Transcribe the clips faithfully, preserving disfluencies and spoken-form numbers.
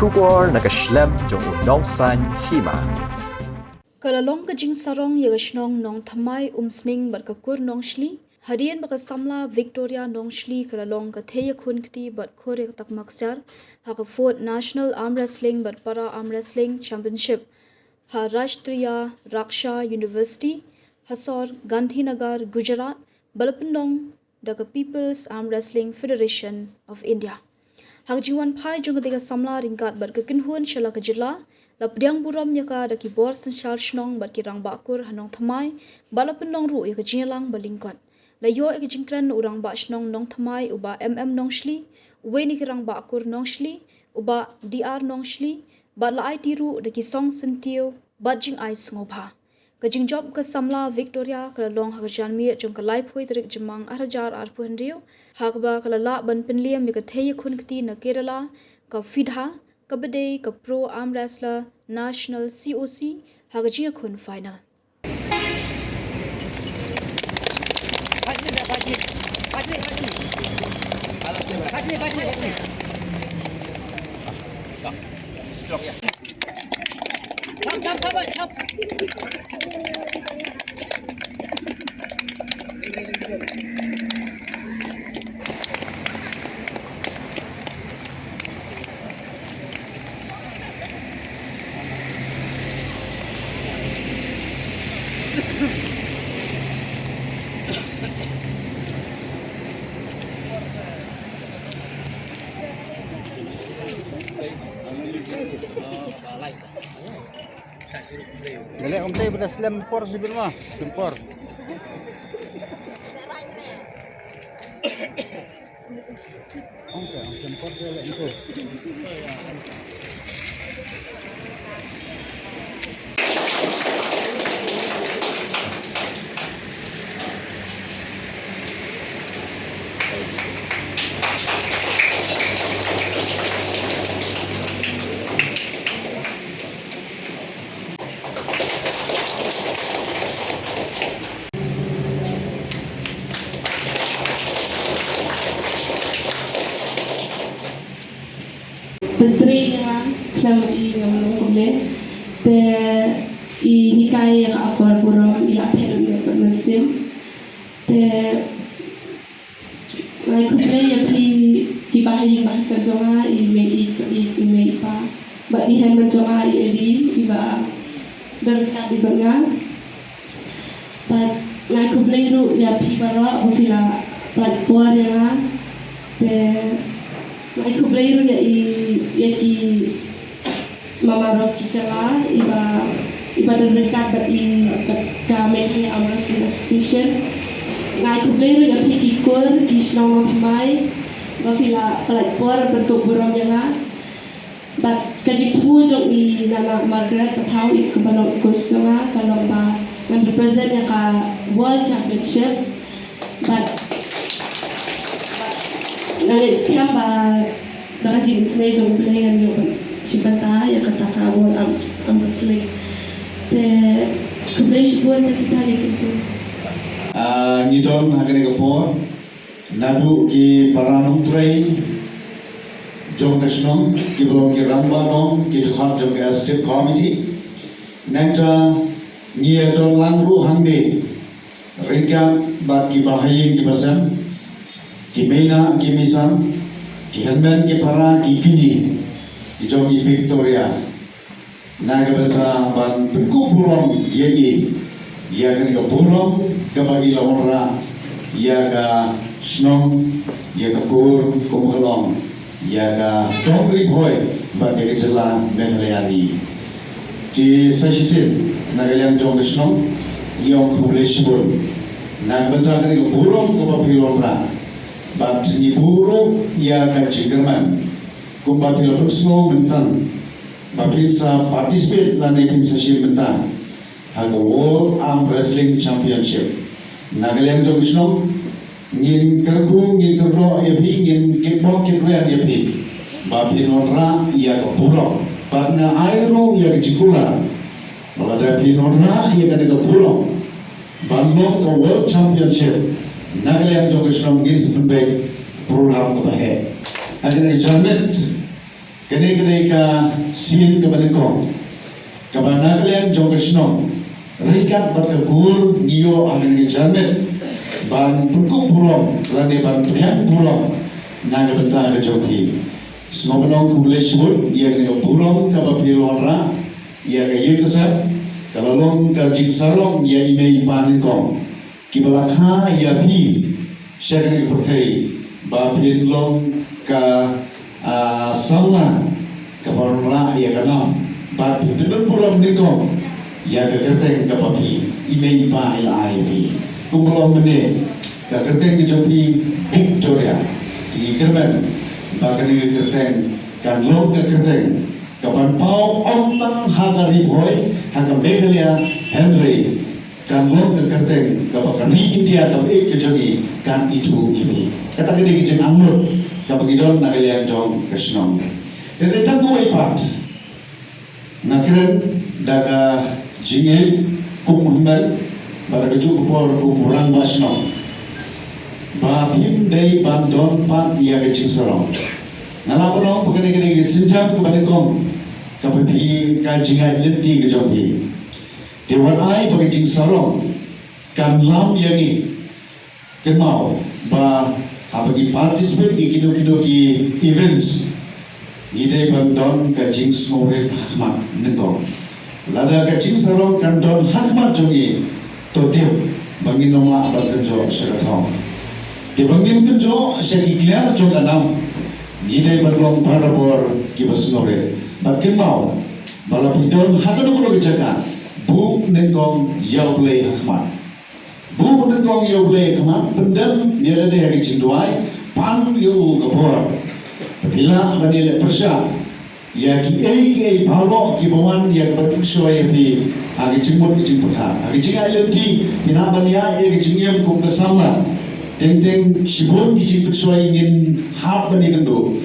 Khubor na ka shlem jong u Nongsaiñ Hima. Ka la long ka jingsarong ïa ka shnong Nongthymmai Umsning bad ka kur Nongshli, hadien ba ka samla Victoria Nongshli ka la long ka thei ïakhun kti bad khur ïa ka takma ksiar ha ka fourth National Arm Wrestling bad Para Arm Wrestling Championship ha Rashtriya Raksha University, ha sor Gandhinagar, Gujarat, ba la pynlong da ka People's Arm Wrestling Federation of India. Ha ka jingwan phai jong katei ka samla ryngkat bad ka kynhun sha la ka jylla, la pdiang burom ïa ka da ki bor synshar shnong bad ki rangbah kur ha Nongthymmai, bad la pynlong ruh ïa ka jingïalang ba lyngkot. La ïoh ïa ka jingkren na u rangbah shnong Nongthymmai u Bah M M Nongshli, uwei na ki rangbah kur Nongshli u Bah D R Nongshli, bad la aiti ruh da ki song syntiew bad jingai sngewbha. Ka jingjop ka samla Victoria ka la long ha ka janmiet jong ka laiphew tarik Jymmang arhajar arphew hynriew, ha kaba ka la lah ban pynliem ïa ka thei ïakhun kti na Kerala, ka FIDHA, kaba dei ka Pro Arm Wrestler National, C O C, ha ka jingïakhun final. Dale, um te bada slem por sibin ma, slem por. Pyntrei ïa nga khlem i nga mano kumne. Te i hikai ïa ka akor burom, i la phet ïa ka mynsiem. Te nga ai khublei ïa phi ki bahaïing bahasem jong nga, i mei i, i, i mei i pa, bad i hynmen jong nga i Eli, i ba don ryngkat i bad nga. Bad nga ai khublei ruh ïa phi baroh ba phi la pynpor ïa nga. Te nga ai khublei ruh ïa i, ïa ki mama rok ki kylla, i ba, i ba don ryngkat bad i, bad ka Meghalaya Arm Wrestling Association. Nga ai khublei ruh ïa phi ki kur ki shnong Nongthymmai ba phi la pynlait por pynkup burom ïa nga. Bad ka jingthmu jong i Nana Margaret Pathaw, i kaba long coach jong nga, ka long ba ngan represent ïa ka World Championship. Bad, bad nga ngeit skhem ba da ka jingisynei jong U Blei ngan ïoh ban shim bynta ïa kata ka World Arm, Arm Wrestling. Te khublei shibun, te kita ïa kita. Ah, ngi don ha kane ka por naduh ki para nongtrei jong ka shnong, kiba long ki rangbah nong, ki dkhot jong ka Executive Committee. Nangta ngi ïa don lang ruh hangne ryngkat bad ki bahaïing ki bahasem, ki meina ki meisan, ki hynmen ki para ki kñi, ki jong i Victoria. Na ka bynta ban pynkup burom ïa i, ïa kane ka burom kaba i la wanrah ïa ka shnong, ïa ka kur, kumba ka long, ïa ka Dong Ri Bhoi bad ïa ka jylla Meghalaya ri. Te sa shisien na ka liang jong ka shnong ngi ong khublei shibun na ka bynta kane ka burom kaba phi la wanrah. Bad ngi buh ruh ïa ka jingkyrmen kumba phi la pynsngew mynta ba phin sa participate lane phin sa shim bynta ha ka World Arm Wrestling Championship. Na ka liang jong ka shnong ngin kyrkhu, ngin kyrdoh ïa phi, ngin kitbok kitrwiar ïa phi ba phin wanrah ïa ka burom. Bad nga ai ruh ïa ka jingkular ba lada phin wanrah ïa kane ka burom ban long ka World Championship, na ka liang jong ka shnong ngin sa pynbeit program kaba heh. Ha kane ka janmiet Kane ka dei ka sien kaba nyngkong kaba na ka liang jong ka shnong ryngkat bad ka kur ngi ïoh ha kane ka janmiet ban pynkup burom lane ban pynïaid burom na ka bynta ka jong phi. Sngewbha ban ong khublei shibun ïa kane ka burom kaba phi la wanrah ïa ka ïing ka sem, ka la long ka jingsarong ïa i mei i pa nyngkong kiba la kha ïa phi sha kane ka pyrthei ba phin long ka, ah, samla kaba wanrah ïa ka nam bad phin pynbun burom nyngkong ïa ka kyrteng kaba phi i mei i pa i la ai ïa phi. Kumba long mynne ka kyrteng ka jong phi Victoria. Ngi kyrmen ba kane ka kyrteng kan long ka kyrteng kaban paw ym tang ha ka Ri Bhoi, ha ka Meghalaya, hynrei kan long ka kyrteng kaba ka ri India kaba ïeit ka jong ngi kan ithuh ïa phi. Kata ka dei ka jingangnud kaba ngi don na ka liang jong ka shnong. Te dei tang kawei pat nga kren da ka jingïeit kum u hynmen bad da kajuh ka por kum u rangbah shnong ba phim dei ban don pat ïa ka jingsarong. Nga lah ban ong ba kane ka dei ka sienjam kaba nyngkong kaba phi, ka jingïaid lynti ka jong phi. Te wat ai ba ka jingsarong kan lam ïa ngi. Kynmaw ba haba ngi participate ïa kino kino ki events, ngi dei ban don ka jingsngewrit ha khmat nyngkong. Lada ka jingsarong kan don ha khmat jong ngi, to tip ba ngin ym lah ban kynjoh sha ka thong. Te ba ngin kynjoh sha ki kliar jong ka nam, ngi dei ban long barabor kiba sngewrit. Bad kynmaw ba la phi don ha kano kano ka jaka, buh nyngkong ïa U Blei ha khmat. Buh nyngkong ïa U Blei ha khmat, pyndem ïa lade ha ka jingduwai, pan ïa u ka bor. Phi lah ban ïaleh pyrshah ïa kiei kiei baroh kiba wan ïa ka ban pynshoi ïa phi ha ka jingmut ka jingpyrkhat. Ha ka jingïaid lynti phi lah ban ïaid ïa ka jingim kum ka samla. Teng teng shibun ki jingpynshoi ngin hap ban ïakynduh.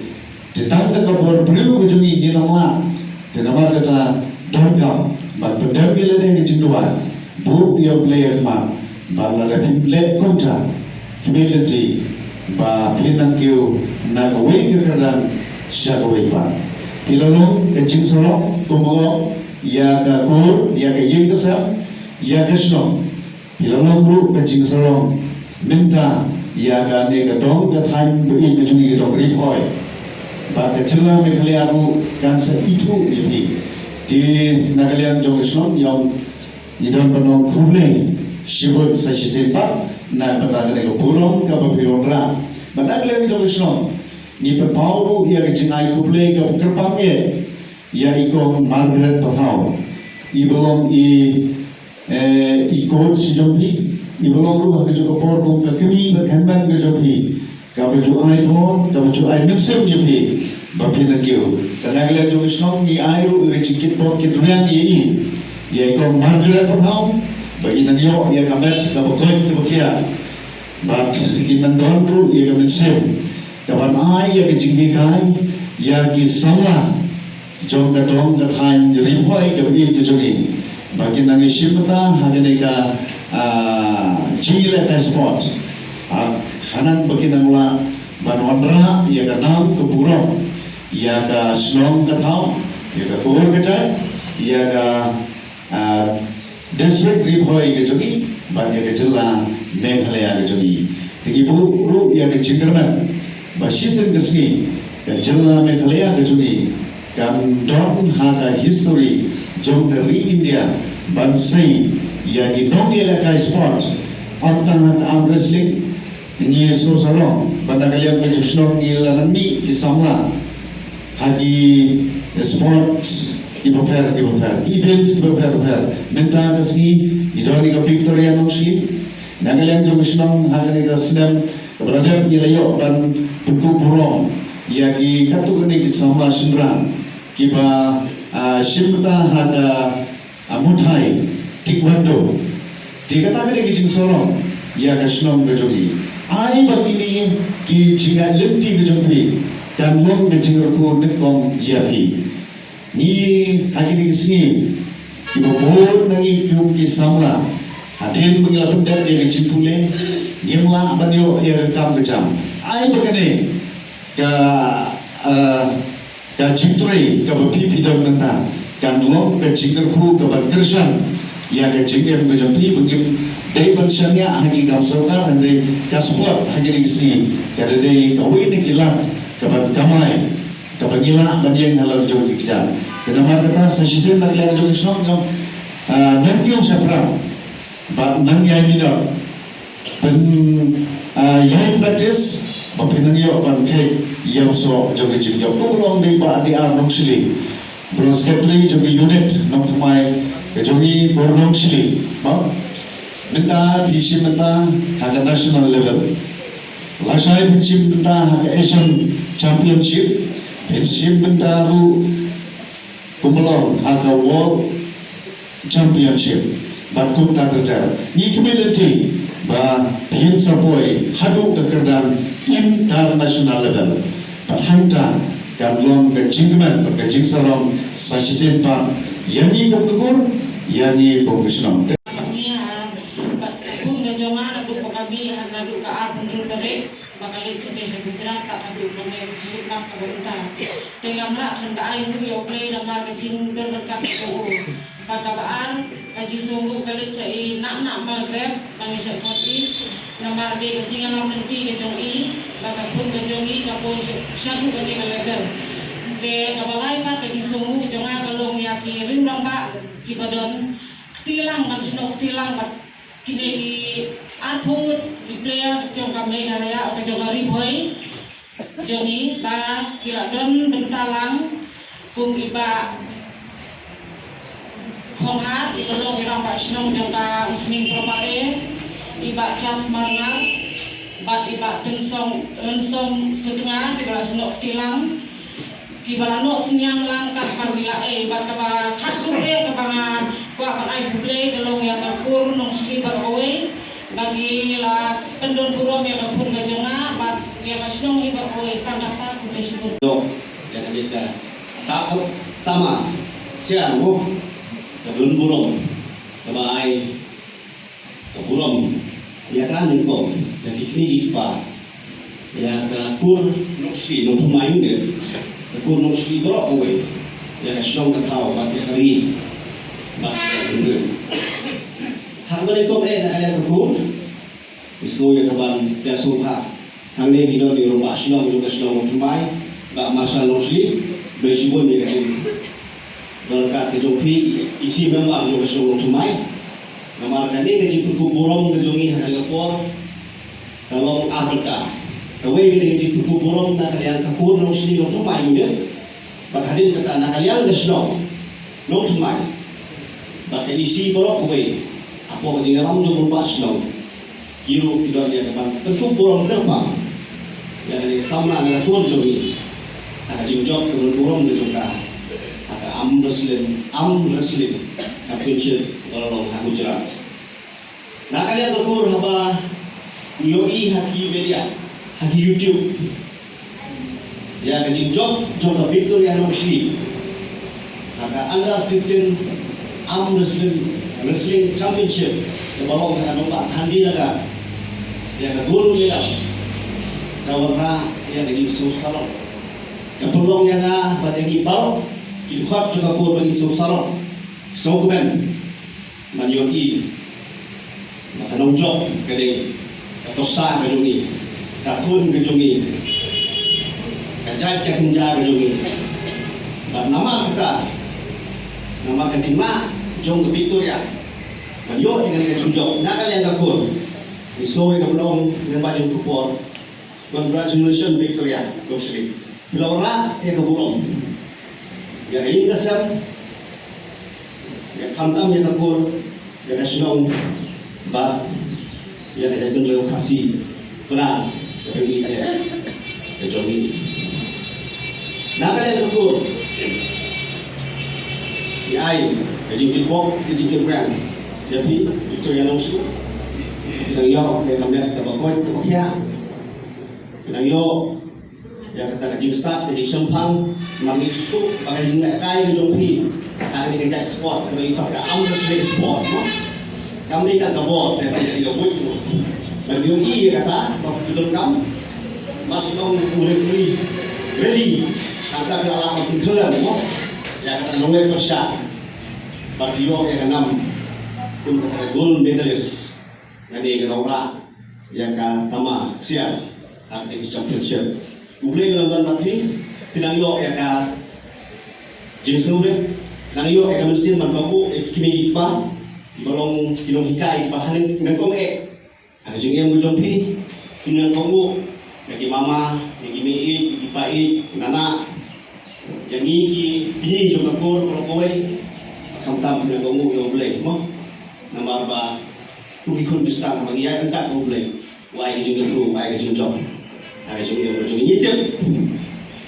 Te tang da ka bor briew ka jong ngi ngin ym lah. Te namar kata donkam ban pyndem ïa lade ha ka jingduwai, buh ïa U Blei ha khmat, bad lada phim leh kumta, khmih lynti ba phin nang kiew na kawei ka kyrdan sha kawei pat. Phi la long ka jingsarong kumba long ïa ka kur, ïa ka ïing ka sem, ïa ka shnong. Phi la long ruh ka jingsarong mynta ïa kane ka dong ka thaiñ ba ïeit ka jong ngi, ka dong Ri Bhoi. Bad ka jylla Meghalaya ruh kan sa ithuh ïa phi. Te na ka liang jong ka shnong ngi ong, ngi don ban ong khublei shibun sa shisien pat na ka bynta kane ka burom kaba phi wanrah. Bad na ka liang jong ka shnong ngi pynpaw ruh ïa ka jingai khublei kaba kyrpang eh ïa i Kong Margaret Pathaw, iba long i, eh, i coach jong phi, iba long ruh ha kajuh ka por kum ka kmie bad ka hynmen ka jong phi, kaba ju ai bor, kaba ju ai mynsiem ïa phi ba phin nang kiew. Te na ka liang jong ka shnong ngi ai ruh ïa ka jingkitbok kitrwiang ïa i, ïa i Kong Margaret Pathaw, ba i nang ïoh ïa ka met kaba koit kaba khiah. Bad kin nang don ruh ïa ka mynsiem kaban ai ïa ka jinghikai ïa ki samla jong ka dong ka thaiñ Ri Bhoi kaba ïeit ka jong ngi, ba kin nang ïashim bynta ha kane ka, ah, jingïalehkai sport. Ah, khnang ba kin nang lah ban wanrah ïa ka nam ka burom ïa ka shnong ka thaw, ïa ka kur ka jait, ïa ka ah, District Ri Bhoi ka jong ngi bad ïa ka jylla Meghalaya ka jong ngi. Te ngi buh ruh ïa ka jingkyrmen ba shisien ka sngi ka jylla Meghalaya ka jong ngi kan don ha ka history jong ka ri India ban sei ïa ki nongïalehkai sport, ym tang ha ka arm wrestling, ngi sngewsarong ba na ka liang ka shnong ngi la nang mih ki samla ha ki sports kiba pher kiba pher, events kiba pher pher. Mynta ka sngi ngi don ïa ka Victoria Nongshli. Na ka liang jong ka shnong ha kane ka snem kaba la dep ngi la ïoh ban pynkup burom ïa ki katto katne ki samla shynrang kiba, ah, shim bynta ha ka, ah, Muay Thai, Taekwondo. Te kata ka dei ka jingsarong ïa ka shnong ka jong ngi. Ai ba kine ki jingïaid lynti ka jong phi kan long ka jingkyrkhu nyngkong ïa phi. Ngi ha kine ki sngi kiba bun na ngi kum ki samla, hadien ba ngi la pyndep ïa ka jingpule, ngim lah ban ïoh ïa ka kam ka jam. Ai ba kane ka, ah, Ka jingtrei kaba phi phi don mynta kan long ka jingkyrkhu kaba kyrshan ïa ka jingim ka jong phi, ba ngim dei ban shaniah ha ki kam sorkar, hynrei ka sport ha kine ki sngi ka dei kawei na ki lad kaba kamai kaba ngi lah ban ïeng halor jong ki kjat. Te namar kata sa shisien na ka liang jong ka shnong, nang ïeng shaphrang bad nang ïai minot. Pyn, ah, ïai practice ba phin nang ïoh ban kheit ïa u soh jong ka jingjop. Kumba long dei Bah D R Nongshli, ba long secretary jong ka unit nongthymmai ka jong ngi bor Nongshli. Ba mynta phi shim bynta ha ka national level, lashai phin shim bynta ha ka Asian Championship, phin shim bynta ruh kumba long ha ka World Championship. Bad kumta ter ter, ngi khmih lynti ba phin sa poi haduh ka kyrdan international level. Bad hangta kan long ka jingkmen bad ka jingsarong sa shisien pat ïa ngi kum ka kur, ïa ngi kum ka shnong. Ngi ha, bad ka khun ka jong nga naduh ba ka mih ha naduh ka arphew hynriew tarik. Ba ka leit shatei sha Gujarat, tad haduh ba ngi ka jingïalam kaba mynta. Te ngam lah ban ai nguh ïa U Blei namar ka jingdon ryngkat bad u. Bad kaba ar, ka jingsngewnguh ka leit sha i Nah Nah Malgrave, ba ngi shait khot i. Namar dei ka jingïalam lynti ka jong i, ba ka khun ka jong i ka poi sha, shaduh kane ka level. Te kaba lai pat ka jingsngewnguh jong nga ka long ïa ki ring rangbah kiba don kti lang ban snoh kti lang bad kine ki arphew ngut ki players jong ka Meghalaya, ka jong ka Ri Bhoi jong ngi, ba ki la don bynta lang kum i Bah Khonghar, iba long i rangbah shnong jong ka Umsning Proper A, i Bah Charles Marngar bad i Bah Tynsong, Tynsong Sutnga, kiba la snoh kti lang. Kiba la noh synñiang lang katba ngi la ei, bad kaba khatduh eh kaba nga kwah ban ai khublei ka long ïa ka kur Nongshli baroh kawei ba ki la pyndon burom ïa ka khun ka jong nga bad ïa ka shnong hi baroh kawei. Tang kata, khublei shibun. Dok ïa kane ka ta, tama sia mo ka don burom kaba ai ka burom ïa ka nyngkong, ïa ki kmie ki kpa, ïa ka kur Nongshli Nongthymmai, ïa ka kur Nongshli baroh kawei, ïa ka shnong ka thaw bad ïa ka ri bad ïa ka ri. Ha kaba nyngkong eh na ka liang ka kur, ngi sngew ïa kaban pynshai sngewbha. Hangne ki don ki rangbah shnong jong ka shnong Nongthymmai, Bah Marshal Nongshli, khublei shibun ïa ka jingdon ryngkat ka jong phi, i C member jong ka shnong Nongthymmai. Namar kane ka jingpynkup burom ka jong ngi ha kane ka por ka long ar bynta. Kawei ka dei ka jingpynkup burom na ka liang ka kur Nongshli Nongthymmai unit. Bad hadien kata na ka liang ka shnong Nongthymmai bad ka E C baroh kawei, hapoh ka jingïalam jong u rangbah shnong, ki ruh ki don ïa kaban pynkup burom kyrpang ïa kane ka samla na ka tur jong ngi ha ka jingjop ka burom ka jong ka ha ka arm wrestling, arm wrestling championship kaba la long ha Gujarat. Na ka liang ka kur haba ngi ïohi ha ki media, ha ki YouTube, ïa ka jingjop jong ka Victoria Nongshli ha ka under fifteen arm wrestling, wrestling championship kaba long ha ka nongbah Gandhinagar, ïa ka gold medal, ka wanrah ïa ka jingsngewsarong. Ka pynlong ïa nga bad ïa ngi baroh ki dkhot jong ka kur ba ngi sngewsarong, sngewkmen ban ïohi ba ka nongjop ka dei ka pyrsa ka jong ngi, ka khun ka jong ngi, ka jait ka kynja ka jong ngi. Bad namar kata, namar ka jinglah jong ka Victoria ban ïoh ïa kane ka jingjop na ka liang ka kur, ngi sngew ïa ka ban ong lyngba jong ka por, congratulations Victoria Nongshli. Phi la wanrah ïa ka burom ïa ka ïing ka sem, ïa khamtam ïa ka kur, ïa ka shnong bad ïa ka jaitbynriew Khasi Pnar kaba ïeit ka jong ngi. Na ka liang ka kur, ngi ai ka jingkyrpad, ka jingkyrpad ïa phi Victoria Nongshli, nang ïoh ïa ka met kaba koit kaba khiah, nang ïoh ïa kata ka jingstad, ka jingshemphang, namar ngi sngewthuh ba ka jinglehkai ka jong phi ha kane ka jait sport kaba ngi khot ka arm wrestling sport, mo. Kam dei tang ka bor, te ka dei ka buit, mo. Ban ïohi ïa kata ba phi donkam, ba shnong u referee ready ha Kata ka la pynkhlan mo ïa ka nongleh pyrshah bad ïoh ïa ka nam kum kata ka gold medalist. Ngan ïa ka nongrah ïa ka tama ksiar ha ka championship. U Blei u nang don bad phi, phi nang ïoh ïa ka jingsngewrit, nang ïoh ïa ka mynsiem ban kohnguh ïa ki kmie ki kpa kiba long ki nonghikai kiba ha nyngkong eh. Ha ka jingim ka jong phi, phi nang kohnguh ïa ki mama, ïa ki mei ïeit, ïa ki pa ïeit, nana, ïa ngi ki kñi jong ka kur baroh kawei. Khamtam phi nang kohnguh ïa U Blei mo. Namar ba u ki khun ki stad ba ngi ïaid ryngkat bad U Blei, u ai ka jingïathuh, u ai ka jingjop ha ka jingim ka jong ngi. Ngi tip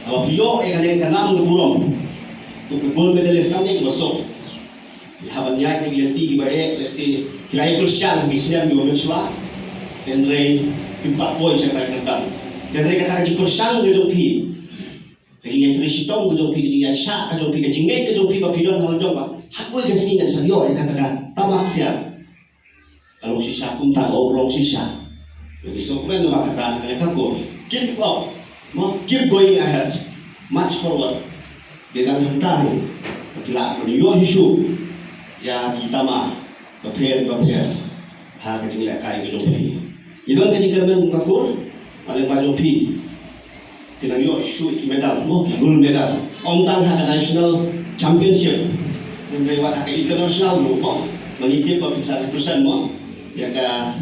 haba phi ïoh ïa kane ka nam ka burom, u ka gold medalist kam dei kaba suk. Haba ngi ïaid ki lynti kiba eh, let's say ki la ïa pyrshang ki snem kiba mynshuwa, hynrei phim pat poi sha kata ka kyrdan. Hynrei kata ka jingpyrshang ka jong phi, ka jingïatrei shitom ka jong phi, ka jingïaishah ka jong phi, ka jingngeit ka jong phi ba phi don ha la jong ba ha kawei ka sngi ngan sa ïoh ïa kata ka tama ksiar. Ka long shisha kumta, ka long shisha. Ngi sngewkmen namar kata ka long ka kur. Keep up, mo, keep going ahead, march forward. Dei nang hangta hi ba phi lah ban ïoh shuh shuh ïa ki tama bapher bapher ha ka jinglehkai ka jong phi. Ngi don ka jingkyrmen ka kur, ba lyngba jong phi phi nang ïoh shuh ki medal, mo, ki gold medal. Ym tang ha ka national championship, hynrei wat ha ka international ruh, mo. Ba ngi tip ba phin sa represent, mo, ïa ka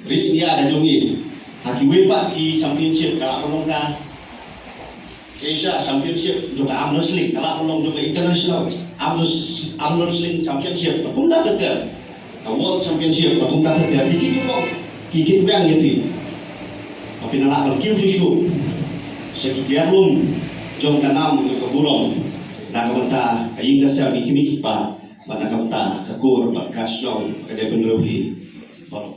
ri India ka jong ngi ha kiwei pat ki championship, ka lah ban long ka Asia Championship jong ka arm wrestling, ka lah ban long jong ka international arm wrest-, arm wrestling championship, ka kumta ter ter. Ka World Championship, ka kumta ter ter. Ki kit ki kong, ki kit weng ïa phi ba phin nang lah ban kiew shuh shuh sha ki tiar lum jong ka nam jong ka burom na ka bynta ka ïing ka sem, ki kmie ki kpa, bad na ka bynta ka kur bad ka shnong ka jaitbynriew hi baroh.